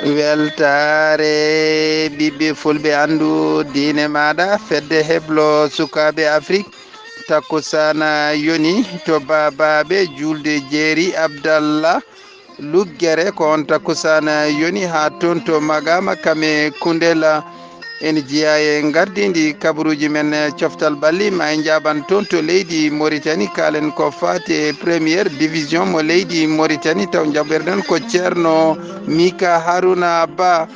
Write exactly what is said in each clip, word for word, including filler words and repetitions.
Weltaare ɓiɓɓe fulɓe, anndu diine maaɗa, fedde heblo sukaaɓe Afrik. Takkusaana yoni to baabaaɓe juulde jeeri Abdallah Luggere, ko on takkusaana yoni haa toon to Magaama Kame Kundela. En jeyaa e ngardiindi kabaruuji men, eh, coftal ɓalli, ma en njaaban toon to leydi Mauritanie, kaalen ko faati e première division mo leydi Mauritanie, taw njaɓɓirɗen ko Ceerno Mika Haruna Ba.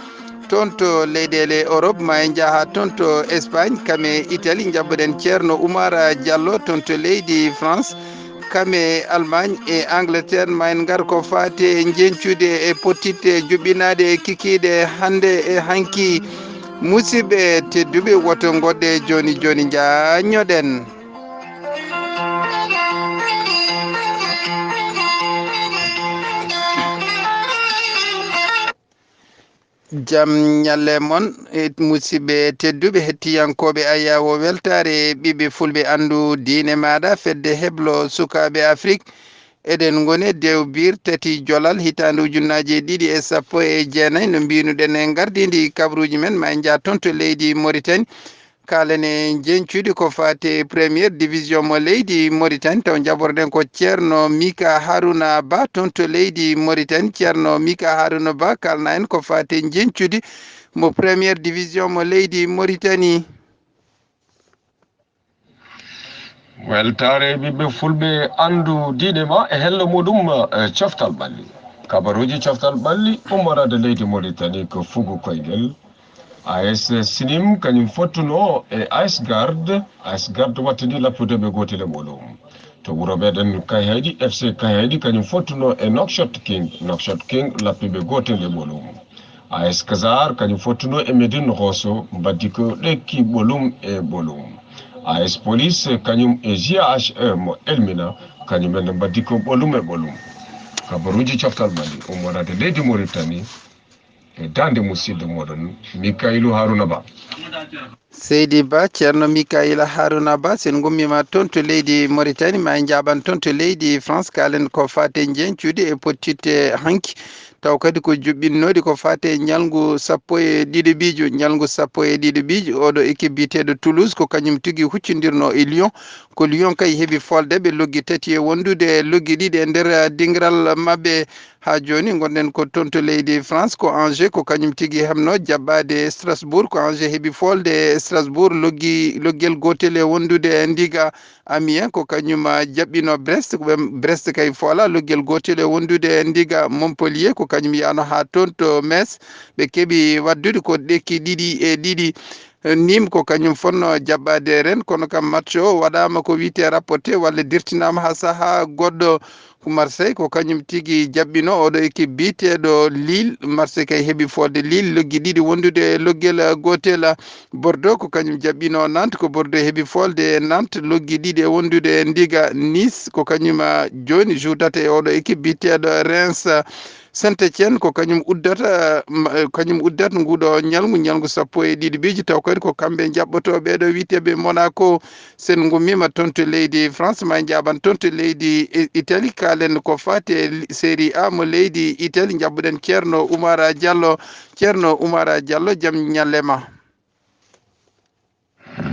Toon to leyɗeele Europe, ma en njaha toon to Espagne, kame Italie, njaɓɓuɗen Ceerno Oumar Diallo toon to leydi France. Kame Allemagne e Angleterre, ma en ngar ko faati e njeñcude e pottitte juɓɓinaaɗe e kikiiɗe hannde e hanki. Musidɓe tedduɓe, woto ngoɗɗe jooni jooni, njaññoɗen. Jam ñalle mon, e musidɓe tedduɓe hettiyankooɓe Ayaawo Weltaare ɓiɓɓe fulɓe, anndu diine maaɗa, fedde heblo sukaaɓe Afrik. Eɗen ngoni e dewbir tati jolal hitaande ujunnaaji e ɗiɗi e sappo e jeenayi, no mbiinuɗen e ngardiindi kabaruuji men, ma en njah toon to leydi Mauritanie. Kaalen e njeñcuuɗi ko faati e première division mo leydi Mauritanie, taw njaɓɓorɗen ko Ceerno Mika Haruna Ba toon to leydi Mauritanie. Ceerno Mika Haruna Ba, kaalna en ko faati e njeñcuuɗi mo première division mo leydi Mauritanie. Weltaare ɓiɓɓe fulɓe, anndu diine ma e hello muɗum, eh, coftal ɓalli. Kabaruuji coftal ɓalli ummoraade leydi Mauritanie ko fugu koyngel. A S Sinim kañum fottuno e Ice Guard. Ice Guard wattidi lappude ɓe gootel e ɓolum. To wuro meɗen Kayhayɗi, F C Kayhayɗi kañum fottuno e Nouakchott King. Nouakchott King lappi ɓe gootel e ɓolum. A S Kazar kañum fottuno e Médine Rosso, mbaddi ko ɗekki ɓolum e ɓolum. A S Police kañum e J A H E mo Elmina, kañum en mbaddi ko ɓolum e ɓolum. Kabaruuji coftal ɓalli ummoraade leydi Mauritanie. E daande musidɗo moɗon Mikailu Haruna Ba. Seydi Ba, Ceerno Mikaila Haruna Ba, sen ngummiima toon to leydi Mauritanie, ma en njaaban toon to leydi France, kaalen ko faati e njeñcuuɗi e pottitte hanki, taw kadi ko juɓɓinnooɗi ko faati e ñalngu sappo e ɗiɗo ɓiijo, ñalngu sappo e ɗiɗo ɓiijo, oɗo équipe biyeteeɗo Toulouse, ko kañum tigi huccondirno e Lyon, ko Lyon kay heɓi folde, ɓe loggi tati e wondude, loggi ɗiɗi e nder dingiral maɓɓe. Haa jooni ngonɗen ko toon to leydi France, ko Angers, ko kañum tigi heɓno jaɓɓaade Strasbourg, ko Angers heɓi folde Strasbourg, loggi, loggel gootel e wondude ndiga. Amiens, ko kañum, ah, jaɓɓino Brest, ko ɓe, Brest kay fola, loggel gootel e wondude ndiga. Montpellier, ko kañum yahno haa toon to Metz, ɓe keɓi waɗdude ko ɗekki ɗiɗi e ɗiɗi. Nîmes ko kañum fotno jaɓɓaade Rennes, kono kam match o waɗaama ko wiyetee rapporté walla dirtinaama haa sahaa goɗɗo. Ko Marseille ko kañum tigi jaɓɓino oɗo équipe biyeteeɗo Lille. Marseille kay heɓi folde Lille, loggi ɗiɗi wondude e loggel gootel. Bordeaux ko kañum jaɓɓino Nantes, ko Bordeaux heɓi folde Nantes, loggi ɗiɗi e wondude e ndiga. Nice ko kañum, ah, jooni juutata e oɗo équipe biyeteeɗo Reims. Saint-Étienne ko kañum uddata, ma, kañum uddata nguɗo ñalngu, ñalngu sappo e ɗiɗi ɓiiji, taw kadi ko kamɓe njaɓɓoto ɓeeɗo wiyeteeɓe Monaco. Sen ngummiima toon to leydi France, ma en njaaban toon to leydi I-, Italie, kaalen ko faati e li-, Serie A mo leydi Italie, njaɓɓuɗen Ceerno Oumar Diallo. Ceerno Oumar Diallo, jam ñalle ma.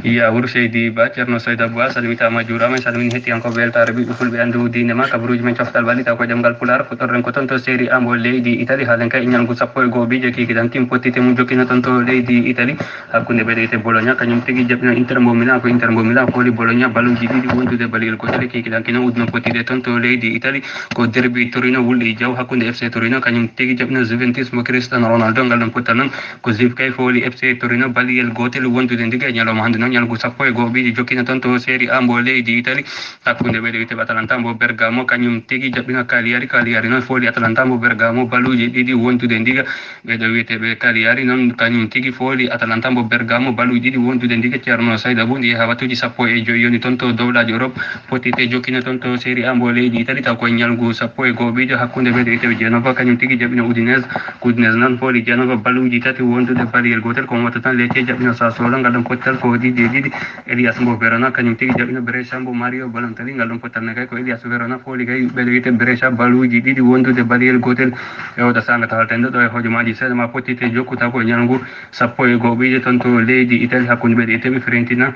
Yawur seydi Ba, Ceerno Soyda Ba, salmitaama, juuraama, en salmini hettiyankooɓe weltaare ɓiɓɓe fulɓe, anndu diine ma, kabaruuji men coftal ɓalli, taw ko ɗemngal Pulaar, fuɗɗorɗen ko toon to Serie A mbo leydi Italie, haalen kay e ñalngu sappo e go'o ɓiijo, kikiɗanki pottitte mum jokkina toon to leydi Italie, hakkunde ɓeeɗo wiyetee Bologna, kañum tigi jaɓɓino Inter mbo Milan, ko Inter mbo Milan fooli Bologna baluuji ɗiɗi wondude baliyel gootel, kikiɗanki noon uddino pottitte toon to leydi Italie, ko derbi Torino wulɗi jaw hakkunde F C Torino, kañum tigi jaɓɓino Juventus mo Cristiano Ronaldo, ngal ɗon pottal noon, ko Juve kay fooli F C Torino baliyel gootel wondude ndiga e ñalawma hannde noon, ñalngu sappo e go'o ɓiiji jokkina toon to Serie A mbo leydi Italie. Hakkunde ɓeeɗo wiyetee Atalanta mbo Bergamo, kañum tigi jaɓɓino Cagliari. Cagliari noon fooli Atalanta mbo Bergamo baluuji ɗiɗi wondude ndiga. Ɓeeɗo wiyeteeɓe Cagliari noon, kañum tigi fooli Atalanta mbo Bergamo baluuji ɗiɗi wondude ndiga. Ceerno Sayda Bou, ndi yeeha wattuuji sappo e joy yoni toon to dowlaaji Europe. Pottitte jokkina toon to Serie A mbo leydi Italie, taw ko e ñalngu sappo e go'o ɓiijo hakkunde ɓeeɗo wiyetee Genova, kañum tigi jaɓɓino Udinese. Udinese noon fooli Genova baluuji tati wondude baliyel gootel. Ko on watta tan Lecce jaɓɓino Sassuolo, ngal ɗon pottal fooli ɗiɗi. Elias mbo Verona, kañum tigi jaɓɓino Brescia mbo Mario Balotelli. Ngal ɗon pottal ne kay ko Elias Verona fooli kay ɓeɗo wiyte Brescia baluuji ɗiɗi wondude baliyel gootel e oɗo saanga tawalten ɗo ɗo e hojomaaji seeɗa ma pottite jokku taw ko ñalngu sappo e go'o ɓiije toon to leydi Italie hakkunde ɓeɗo wiyteɓe Fiorentina.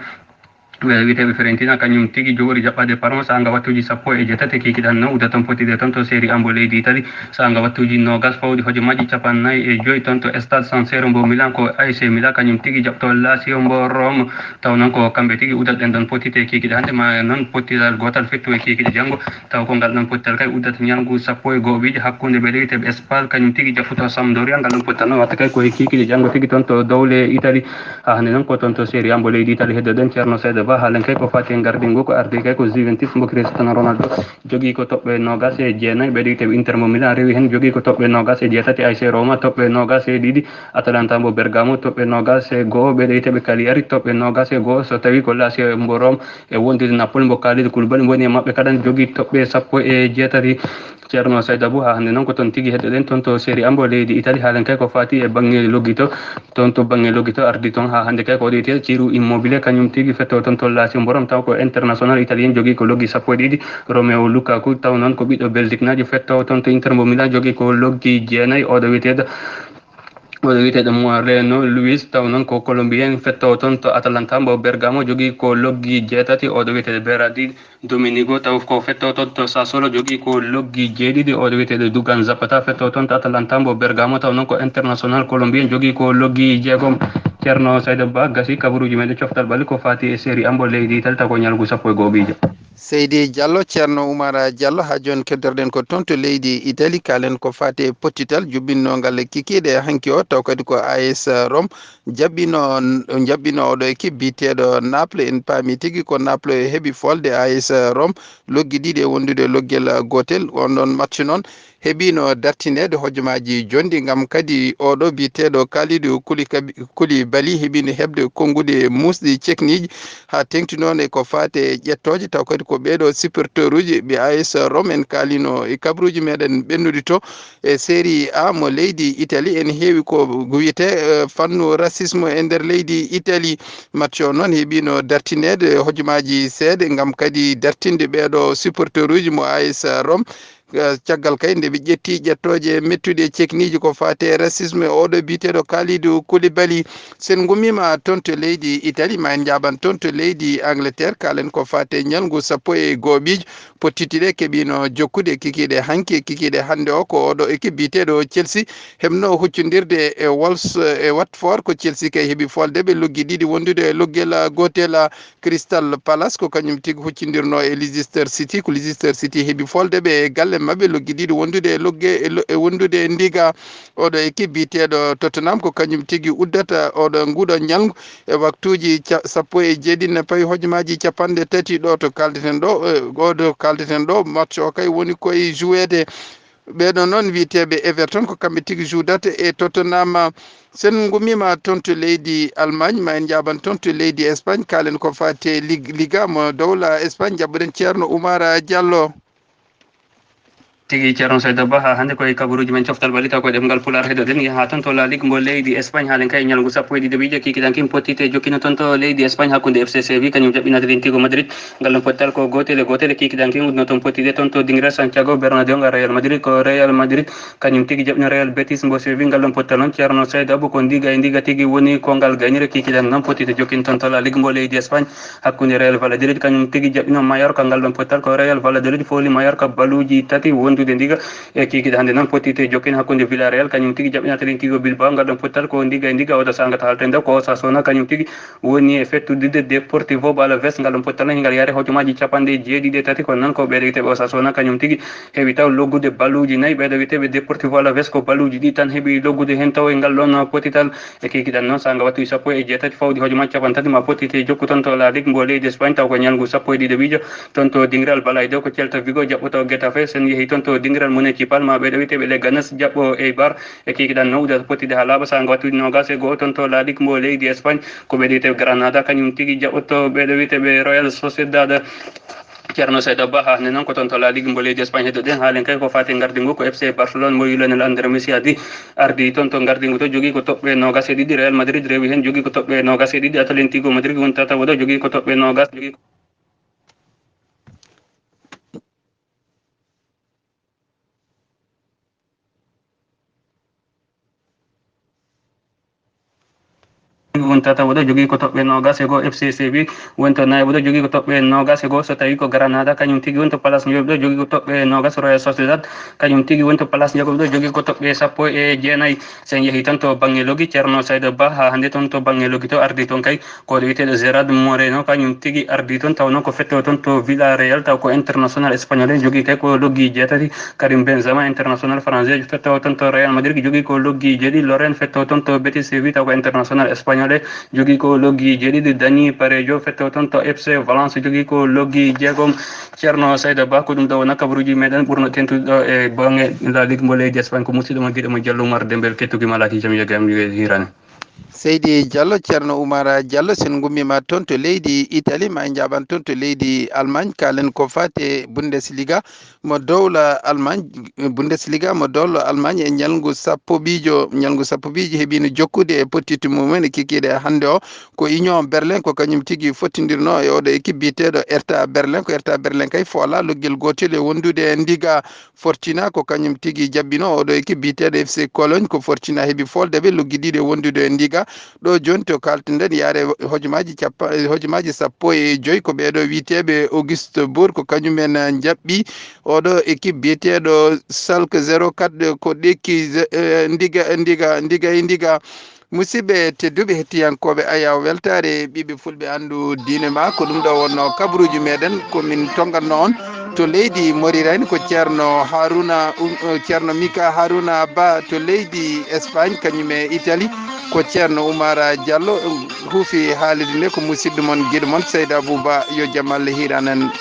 Ɓeɗo wiyteɓe Fiorentina kañum tigi jogori jaɓɓade Parma saanga wattuuji sappo e jeetati e kikiɗan no udda toon pottide toon to Serie A mbo leydi Italie. Saanga wattuuji noogas fawɗi hojomaaji capannayyi e joyi toon to Stade San Siro mbo Milan ko A C Milan kañum tigi jaɓto Lazio mbo Rome. Taw noon ko kamɓe tigi uddat ɗen ɗon pottite kikiɗe hannde ma noon pottital gootal fettu e kikiɗe janngo. Taw ko ngal ɗon pottital kay uddata ñalngu sappo e go'o ɓiije hakkunde ɓe leyteɓe Spal kañum tigi jaɓɓuto Sampdoria. Ngal ɗon pottital noon watta kay ko e kikiɗe janngo tigi toon to dowle Italie. Ha hannde noon ko toon to Serie A mbo leydi Italie heddoɗen Ceerno Sayda Ba. Haalen kay ko fati e ngardingu ko ardi kay ko Juventus mbo Cristiano Ronaldo. Jogii ko toɓɓe noogas e jeenayi, ɓeɗo wiyteɓe Inter mo Milan rewi heen, jogii ko toɓɓe noogas e jeetati A C Roma, toɓɓe noogas e ɗiɗi Atalanta mo Bergamo, toɓɓe noogas e go'o ɓeɗo wiyteɓe Cagliari, toɓɓe noogas e go'o so tawi ko Lazio mo Rome e wondude Napoli mo Kalidou Koulibaly woni e maɓɓe kadi jogii toɓɓe sappo e jeetati. Ceerno Saydou Abou, haa hannde noon ko toon tigi heddoɗen toon to Serie A mbo leydi Italie, haalen kay ko fati e bannge loggito. Toon to bannge loggito ardi toon haa hannde kay ko oɗo wiyetee Ciro Immobile, kañum tigi fetto toon to Lazio mbo Rome, taw ko international italien jogii ko loggi sappo e ɗiɗi. Romeo Lukaku, taw noon ko ɓiɗɗo Belgique naajo, fetto toon to Inter mbo Milan, jogii ko loggi jeenayi. Oɗo wiyeteeɗo, oɗo wiyeteeɗo Moreno Luis, taw noon ko Colombien, fetto toon to Atalanta mbo Bergamo, jogii ko loggi jeetati. Oɗo wiyeteeɗo Berardi Dominigo, taw ko fetto toon to Sassuolo, jogii ko loggi jeeɗiɗi. Oɗo wiyeteeɗo Dugan Zapata, fetto toon to Atalanta mbo Bergamo, taw noon ko international Colombien, jogii ko loggi jeegom. Ceerno Saydou Ba, gasi kabaruuji meɗen coftal ɓalli ko fati e Serie A mbo leydi Italie, taw ko ñalngu sappo e go'o ɓiijo. Seydi Diallo, Ceerno Oumar Diallo, haa jooni keddoreɗen ko toon to leydi Italie, kaalen ko fati e pottital jubbinnongal kikiiɗe hanki o, taw kadi ko A S Rome jaɓɓino, jaɓɓino oɗo équipe biyeteeɗo Naples. En paami tigi ko Naples heɓi folde A S Rome loggi ɗiɗi e wondude loggel gootel. On ɗon match noon heɓino dartineede hojomaaji jonɗi ngam kadi oɗo biyeteeɗo Kalidou Koulibaly heɓino heɓde konnguɗi muusɗi cekniiji haa teeŋti noon e ko faati e ƴettooje, taw kadi ko ɓeeɗo supporteruuji ɓe A S Rome en kaalino e kabaruuji meɗen ɓennuɗi to e Serie A mo leydi Italie. En heewi ko wiyetee, eh, fannu racisme e nder leydi Italie. Match o noon heɓino dartineede hojomaaji seeɗa ngam kadi dartinde ɓeeɗo supporteruuji mo A S Rome. Eh, caggal kay nde ɓe ƴetti ƴettooje mettuɗe cekniiji ko faati e racisme e oɗo biyeteeɗo Kalidou Koulibaly. Sen ngummiima toon to leydi Italie, ma en njaaban toon to leydi Angleterre, kaalen ko faati e ñalngu sappo e go'o ɓiijo. Pottiti ɗe keɓino jokkude kikiiɗe hanki e kikiiɗe hannde o ko oɗo équipe biyeteeɗo Chelsea heɓno huccondirde e Wolves, e Watford. Ko Chelsea kay heɓi folde ɓe loggi ɗiɗi wondude e loggel gootel. Crystal Palace ko kañum tigi huccindirno e Leicester City. Ko Leicester City heɓi folde ɓe e galle maɓɓe loggi ɗiɗi wondude e logge, e lo-, e wondude e ndiga. Oɗo équipe biyeteeɗo Tottenham ko kañum tigi uddata oɗo nguɗo ñalngu e waktuuji ca-, sappo e jeeɗiɗi ne pawi hojomaaji capanɗe tati ɗo to kaldeten ɗo, eh, ɗo to kaldeten ɗo. Match o kay woni koye joueede. Ɓeeɗo noon wiyeteeɓe Everton ko kamɓe tigi juudata e Tottenham. Sen ngummiima toon to leydi Allemagne, ma en njaaban toon to leydi Espagne, kaalen ko faati e lig-, Liga mo dowla Espagne, njaɓɓuɗen Ceerno Oumar Diallo. Tigi Ceerno Saydou Ba, haa hannde koye kabaruuji men coftal ɓalli taw ko ɗemngal Pulaar heɗoɗen. Yaha toon to La Ligue mbo leydi Espagne, haalen kay ñalngu sappo e ɗiɗo ɓiijo kikiɗan kin pottite jokkino toon to leydi Espagne hakkunde F C Sevilla kañum jaɓɓinata Atlético Madrid. Ngal ɗon pottal ko gootel e gootel e kikiɗan kin udno toon pottide toon to dingre Santiago Bernabéu ngal Real Madrid. Ko Real Madrid kañum tigi jaɓɓino Real Betis mbo Sevilla. Ngal ɗon pottal noon Ceerno Saydou Abou ko ndiga e ndiga tigi woni ko ngal gaynire kikiɗan noon pottite jokkino toon to La Ligue mbo leydi Espagne. Hakkunde Real Valladolid kañum tigi jaɓɓino Mallorca. Ngal ɗon pottal ko Real Valladolid fooli Mallorca baluuji tati wondude ndiga e kikiɗe hannde noon pottite jokkino hakkunde Villarreal kañum tigi jaɓɓino Atlético Bilbao. Ngal ɗon pottal ko ndiga e ndiga oɗo saanga to haalten ɗo ko Osasuna kañum tigi woni e fettude Deportivo Alaves. Ngal ɗon pottal noon ngal yaare hojomaaji capanɗe jeeɗiɗi e tati kono noon ko ɓeeɗo wiyeteeɓe Osasuna kañum tigi heɓi taw loggude baluuji nayi. Ɓeeɗo wiyeteeɓe Deportivo Alaves ko baluuji ɗiɗi tan heɓi loggude heen taw e ngal ɗon pottital. E kikiɗan noon, saanga wattuuji sappo e jeetati fawɗi hojomaaji capanɗe tati ma pottite jokku toon to La Ligue mbo leydi Espagne, taw ko ñalngu sappo e ɗiɗo ɓiijo toon to dingiral Balay dow ko Celta Vigo jaɓɓoto Getafe. Sen yehi toon to dingiral Municipal ma ɓeeɗo wiyeteeɓe Leganes jaɓɓo Eibar. E kikiɗan noon, udata pottide haa laaɓa saanga wattuuji noogas e go'o toon to La Ligue mbo leydi Espagne, ko ɓeeɗo wiyeteeɓe Granada, kañum tigi jaɓɓoto ɓeeɗo wiyeteeɓe Real Sociedad. Ceerno Sayda Ba, haa hannde noon ko toon to La Ligue mbo leydi Espagne heddoɗen. Haalen kay ko faati ngardingu, ko F C Barcelone mo Lionel André Messi adi ardi toon to ngardingu to, jogii ko toɓɓe noogaas e ɗiɗi. Real Madrid rewi heen, jogii ko toɓɓe noogaas e ɗiɗi. Atlético Madrid woni tataɓo ɗo, jogii ko toɓɓe noogaas, jogii ko woni tataɓo ɗo, jogii ko toɓɓe noogaas e goo. F C Séville woni to nayaɓo ɗo, jogii ko toɓɓe noogaas e goo. So tawii ko Granada, kañum tigi woni to place njoyɓe ɗo, jogii ko toɓɓe noogaas. Real Sociedad, kañum tigi woni to place njeegoɓe ɗo, jogii ko toɓɓe sappo e jeenayi. So en yehii tan to baŋŋe loggi, Ceerno Sayda Ba, haa hannde toon to baŋŋe loggi to, ardi toon kay ko ɗo wiyeteeɗo Gerard Moreno, kañum tigi ardi toon, taw noon ko fettoo toon to Villarreal, taw ko international espagnol en jogii kay ko loggi jeetati. Karim Benzema, international français, fettoo toon to Real Madrid, jogii ko loggi jeeɗiɗi. Loren, fettoo toon to Betis Séville, taw ko international espagnol e jogii ko loggi jeeɗiɗi. Dani Parejo, fettoo toon to F C Valence, jogii ko loggi jeegom. Ceerno Sayda Ba, ko ɗum ɗo wona kabaruuji meɗen ɓurno tentude ɗo e baŋŋe La Ligue mbo leydi Espagne. Ko musidɗo mo, giɗo mo, Diallo Oumar Dembel, kettuki ma laaki jam, yo jam hiire ma. Seydi Diallo, Ceerno Oumar Diallo, sen ngummiima toon to leydi Italie, ma en njaaɓan toon to leydi Allemagne, kaalen ko faati e Bundesliga mo dowla Allemagne. Bundesliga mo dowla Allemagne e ñalngu sappo ɓiijo, ñalngu sappo ɓiijo heɓiino jokkude e pottitte mum en e kikiiɗe hannde o. Ko Union Berlin, ko kañum tigi fottindirnoo e oɗo équipe biyeteeɗo Hertha Berlin. Ko Hertha Berlin kay foola loggel gootel e wondude e Ndiga. Fortuna ko kañum tigi jaɓɓinoo oɗo équipe biyeteeɗo F C Cologne. Ko Fortuna heɓi foolde ɓe loggi ɗiɗi e wondude e Ndiga. Ɗo jooni to kaalten ɗen, yaare hojomaaji cappa-, hojomaaji sappo e joy ko ɓeeɗo wiyeteeɓe Augsburg, ko kañum en njaɓɓi oɗo équipe biyeteeɗo Schalke zéro quatre, ko ɗekki ze-, eh, Ndiga, Ndiga, Ndiga e Ndiga. Musidɓe tedduɓe hettiyankooɓe Ayaw Weltaare, ɓiɓɓe fulɓe anndu diine ma, ko ɗum ɗo wonno kabaruuji meɗen. Ko min tongatno on to leydi Mauritanie, ko Ceerno Haruna, um, eh, Ceerno Mika Haruna Ba to leydi Espagne, kañum e Italie, ko Ceerno Oumar Diallo, um, huufi haalirde nde, ko musidɗo mon, giɗo mon, Seyda Abou Ba, yo jam Allah hiiran en.